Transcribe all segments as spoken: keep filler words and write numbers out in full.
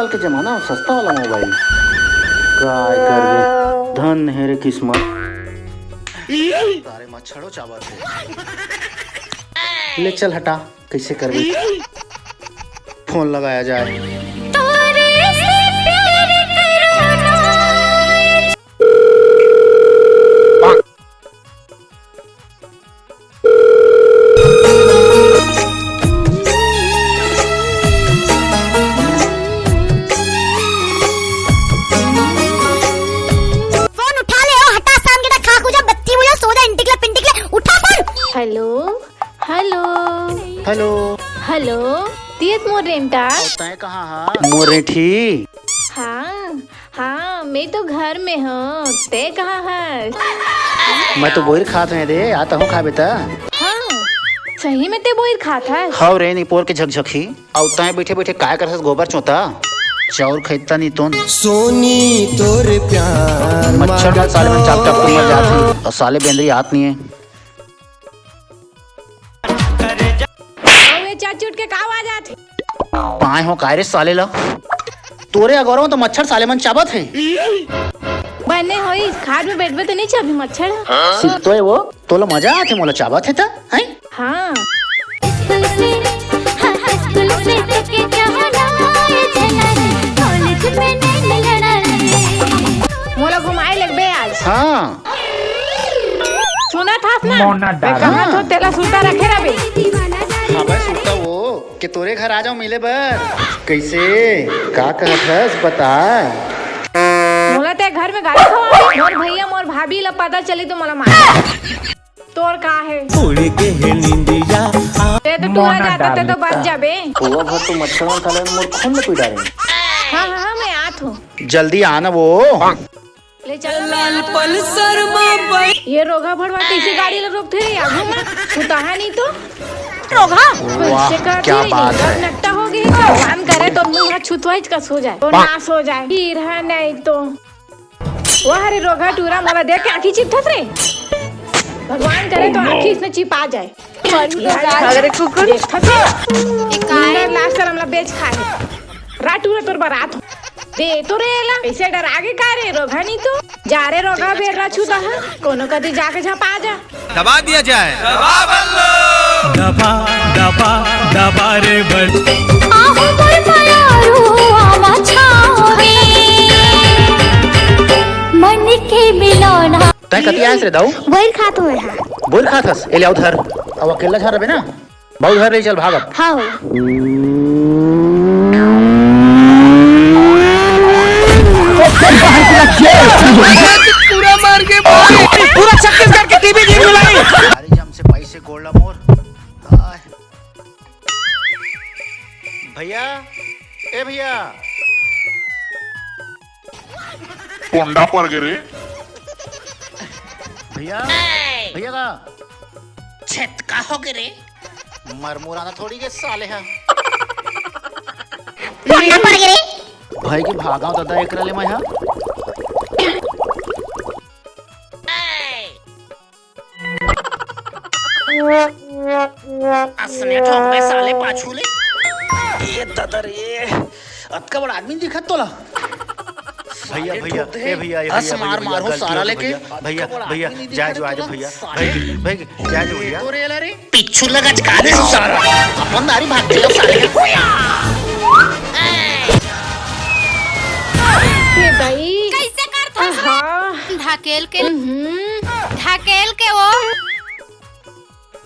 के जमाना में सस्ता वाला मोबाइल। काय करबे, धन हे रे किस्मत। सारे मच्छरों चावत हे। ले चल हटा, कैसे करबे? फोन लगाया जाए। फोन उठा ले, ओ हटा, शाम के खा खू जा, बत्ती बुझा, सो जा, इंटिकले पिंटिकले, उठा phone. Hello, hello. Hello. Hello, तियत मोर रेंटा। अउ तैं कहाँ हा? मोर रेंठी। हाँ, हाँ, मैं तो घर में हूँ, तैं कहाँ हस? मैं तो बोइर खात रहे दे, आ तहूँ खाबे त। हाँ, सही में तैं बोइर खात हस? हव रे, निपोर के झकझकी। अउ तैं बइठे बइठे काय करथस गोबर चोंता? चाउर खइता नी तोन। सोनी तोर प्यार मच्छर मन साले मन चाप चाप के मर जात हे। अउ साले बेंदरी आत नी हे। अउ ये चाचुट के का आवाज आत हे? पाए हो काय रे साले ला? तोरे अगोरा में तो मच्छर साले मन चाबत हे। बने होई, खाट में बैठबे तो नहीं चाबी मच्छर। सित्तो हे वो, तोला मजा आथे मोला चाबत हे त, हैं? हाँ। स्कूल से, हाँ, स्कूल से लेके जाना है झगड़ा, कॉलेज में नहीं लड़ा रे। मोला घुमाए लगबे आज। हाँ। सुनत हस ना? मोना मैं डाल। कहत हो, हाँ। तेला सुता रखे रहबे। हाँ भाई, सुता वो, के तोरे घर आ जाओ मिले बर। कैसे? का कहत हस, बता। मोला ते घर में गाली खवाबे। मोर भैया, मोर भाभी ला पता चली तो मोला मार। तोर का हे? उड़ के हे निंदिया। ते तो टूरा मोना जाता, ते तो डाल। बच जाबे। ओवा भर तो मच्छर मन साले मोर खून में पी डारे। हाँ, हाँ, हाँ, मैं आत हूँ। जल्दी आना वो। ले चल। लाल पल्सर में बैठ। ये रोगहा भड़वा कैसे गाड़ी ला रोकथे रे आगू में? सुताहा नहीं तो। रोगहा? वाह, कैसे करथे क्या रे? बात है। नट्टा हो गई तो भगवान करे तो मुंह छुतवाइच कस हो जाए, तो नाश हो जाए। हीरा नहीं तो। वाह रे रोगहा टूरा, मोला देख के आँखी चिपथस रे। भगवान करे तो आँखी इसने चिपा जाए। अरे कुकुर। देखथस रे। लास्ट टाइम हमला बेच खाए। रा टूरा तोर बरात हो। दे तो रे एला। ऐसे डरा गे का रे रोगहा नहीं तो। जा रे रोगहा बेर्रा छुतहा। कोनो कति जाके झपा जा। दबा दिया जाए। दबा, दबा, दबा रे बल। आहू मोर मयारू आवा छावे, मन के मिलौना। तैं कति आयस रे दाऊ? बोइर खात हूँ मैं हा। बोइर खात हस? ए ले आऊ धर। अब अकेला झन रबे ना? बाऊ घर ले चल, भागत। हाँ। पूरा मार के पूरा छत्तीसगढ़ के टीवी जीत मिलाई। अरे जम से पैसे गोल्डा मोर। आय। भैया, ए भैया। कोंडा पर गे रे। भैया, भैया का? छेत का हो गे रे? मरमुराना थोड़ी के साले हा। कोंडा पर गे रे। भाई के भागाव दादा एकरा ले मैं हा। असने ठोकबे साले पाछू ले। ये ददर ये, अतका बड़ा आदमी दिखत तोला। भैया, भैया, ए भैया, ए हस भैया, मार भैया, मारो गलती सारा हो गई लेके। भैया, भैया, भैया, जाए जो, आए जो भैया। साले। भाई, भाई, जाए जो भैया। तोरे एला रे। पिच्छू लगा चका दे सारा। अपन दारी भाग के साले। ए भाई। कैसे करथस रे? हाँ। ढकेल के। हम्म। ढकेल के वो।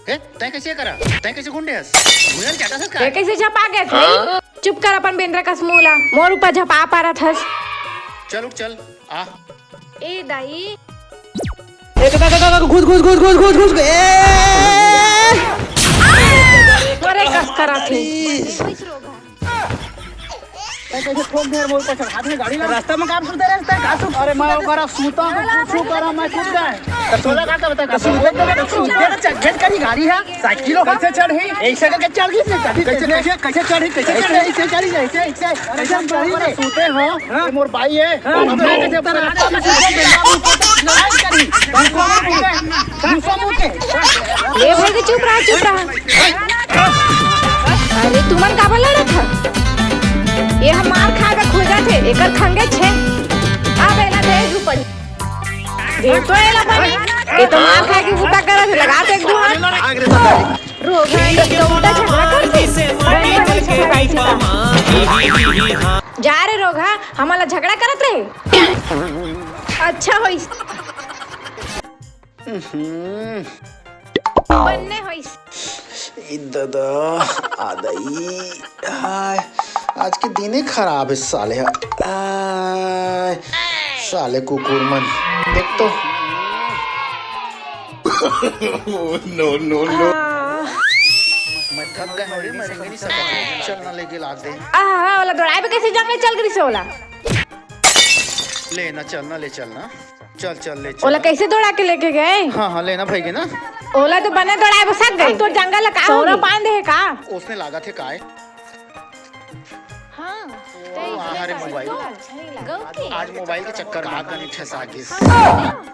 ए, तैं कैसे करा? तैं कैसे गुंडे हस? मुझे चाटा सस का? तैं कैसे झपा गे भाई? चुप कर अपन बेंदरा कस मुंह ला। मोर ऊपर झपा पारत हस। चल उठ चल, आ। ए दाई। ए, का, का, का, का, घुस, घुस, घुस, ए! अरे कस करा थे। तैं कैसे ठोक दे मोर ऊपर चढ़ा दे गाड़ी ला? रास्ता में काम सुनते रहता है, का सुन? अरे मैं ओकरा सूता हूँ, कुछ करा मैं कूद जाए। तो सोलह का तो बता, का सुन? तो सुन, तो चढ़ करी गाड़ी है, साइकिल हो। कैसे चढ़ी? ऐसे करके चढ़ गई, कैसे, कैसे, कैसे चढ़ी? कैसे चढ़ी? ऐसे चढ़ी, ऐसे, ऐसे, ऐसे चढ़ी रे। सूते हो? हाँ? ये मोर भाई है। हाँ, अब मैं कैसे तरह रास्ता में सूते बिना मुंह को तो लड़ाई करी। मुंह को मुंह के। मुंह को मुंह के। ले भाई के चुप रहा, चुप रहा। अरे तुमन काबर लड़त ह? ये ह मार खाए बर एकर खंगे छे। अब एला दे दू पड़ी। दे तो एला पड़ी। ये तो मार खाए के बूता करत हे, लगा दे एक दू हाथ। रोगी, तो उल्टा झगड़ा करथे। जा रे रोगहा, हमन ला झगड़ा करत रहे। अच्छा होइस। बन्ने होइस। ए ददा, आ दई। हाय, आज के दिने खराब हे साले ह। आय, साले कुकुर मन। देख तो। No, no, no। मैं थक गए हूँ रे, मैं रेंगे नहीं सकत हूँ। चल ना लेके ला दे। आहा, ओला दौड़ाए बर कैसे जंगल चल गई से ओला? ले ना, चल ना, ले चल ना। चल, चल, ले चल। ओला कैसे दौड़ा के लेके गए? हाँ, हाँ, लेना भाई के ना। ओला तो बने दौड़ाए बसक गए। तो जंगल ला का सौरा होगे? पान दे हे का? उसने लागत हे काय? हाँ। वाह रे मोबाइल। गौ के? आज मोबाइल के चक्कर में हाथ नहीं ठेसा गिस। हाँ।